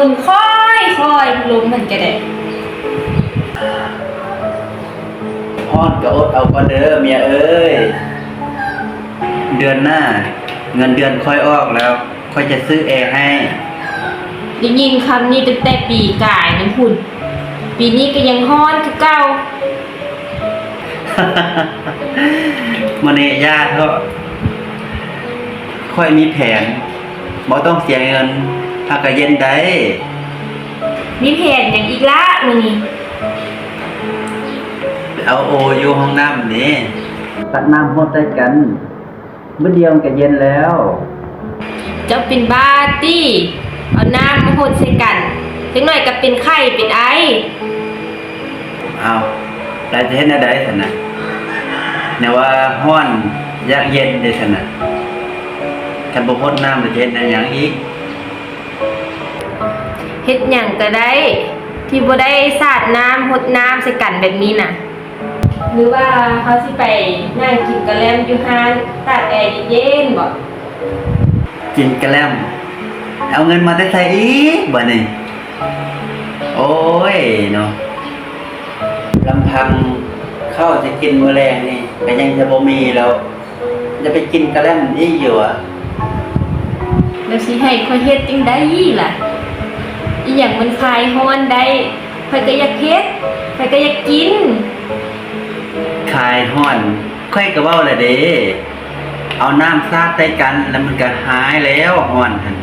ຄົນຄ່ອຍໆ ລົມຫັ້ນກະໄດ້. ຮ້ອນກະອົດເອົາກ່ອນເດີເມຍເອີຍ. ເດືອນໜ້າເງິນເດືອນຂ້ອຍອອກແລ້ວ ຂ້ອຍຈະຊື້ແອໃຫ້. ໄດ້ຍິນຄຳນີ້ຕັ້ງແຕ່ປີກາຍນັ້ນພຸ້ນ, ປີນີ້ກະຍັງຮ້ອນຄືເກົ່າ. ມື້ນີ້ຢ່າເຖາະ, ຂ້ອຍມີແຜນ, ບໍ່ຕ້ອງເສຍເງິນ, ຫາກກະເຢັນໄດ້. ມີແຜນຫຍັງອີກລະມື້ນີ້? ໄປເອົາໂອຢູ່ຫ້ອງນ້ຳເດ້, ຕັກນ້ຳຫົດໃສ່ກັນ, ບຶດດຽວມັນກະເຢັນແລ້ວ. ເຈົ້າເປັນບ້າຕິ? ເອົານ້ຳມາຫົດໃສ່ກັນ, ຈັກໜ້ອຍກະເປັນໄຂ້ເປັນໄອ. ອ້າວ ແລ້ວຈະເຮັດແນວໃດຊັ້ນນະ? ແນວວ່າຮ້ອນຢາກເຢັນເດ້ຊັ້ນນະ, ຄັນບໍ່ຫົດນ້ຳແລ້ວຈະເຮັດແນວຫຍັງອີກ? ເຮັດຫຍັງກະໄດ້ ທີ່ບໍ່ໄດ້ສາດນ້ຳຫົດນ້ຳໃສ່ກັນແບບນີ້ນະ. ຫຼືວ່າເຮົາຊິໄປນັ່ງກິນກະແລັມຢູ່ຮ້ານຕາກແອເຢັນໆບໍ? ກິນກະແລັມ ເອົາເງິນມາແຕ່ໃສອີກບາດນີ້? ໂອ້ຍເນາະ, ລຳພັງເຂົ້າຊິກິນມື້ແລງນີ້ກະຍັງຈະບໍ່ມີແລ້ວ, ຈະໄປກິນກະແລັມອີກຢູ່ຫວາ? ແລ້ວຊິໃຫ້ຂ້ອຍເຮັດຈັ່ງໃດລະ? ອີ່ຫຍັງມັນຄາຍຮ້ອນໄດ້? ຂ້ອຍກະຢາກເຮັດ, ຂ້ອຍກະຢາກກິນ. ຄາຍຮ້ອນ ຂ້ອຍກະເວົ້າແລ້ວເດ້, ເອົານ້ຳສາດໃສ່ກັນ ແລ້ວມັນກະຫາຍແລ້ວ ຮ້ອນຫັ້ນ.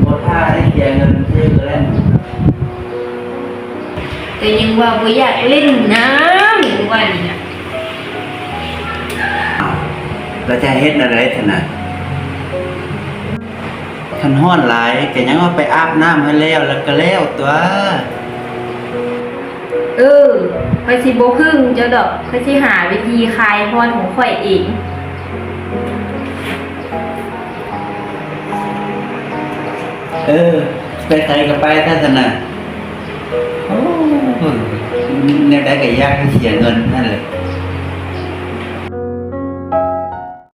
ບໍ່ຖ້າໄດ້ເສຍເງິນຊື້ແລ້ວ. ກະຍັງວ່າບໍ່ຢາກຫຼິ້ນນ້ຳ ວ່ານີ້ນະ. ເອົ້າ ແລ້ວຈະເຮັດແນວໃດຊັ້ນນະ? ຄັນຮ້ອນຫຼາຍກະຍັງວ່າໄປອາບນ້ຳໃຫ້ແລ້ວ ແລ້ວກະແລ້ວຕົວະ. ເອີ ຂ້ອຍຊິບໍ່ເພິ່ງເຈົ້າດອກ, ຂ້ອຍຊິຫາວິທີຄາຍຮ້ອນຂອງຂ້ອຍເອງ. ເອີ ໄປໃສກະໄປຊະຊັ້ນນະ. ໂອ້ ແນວໃດກະຢາກໃຫ້ເສຍເງິນຫັ້ນແຫຼະ.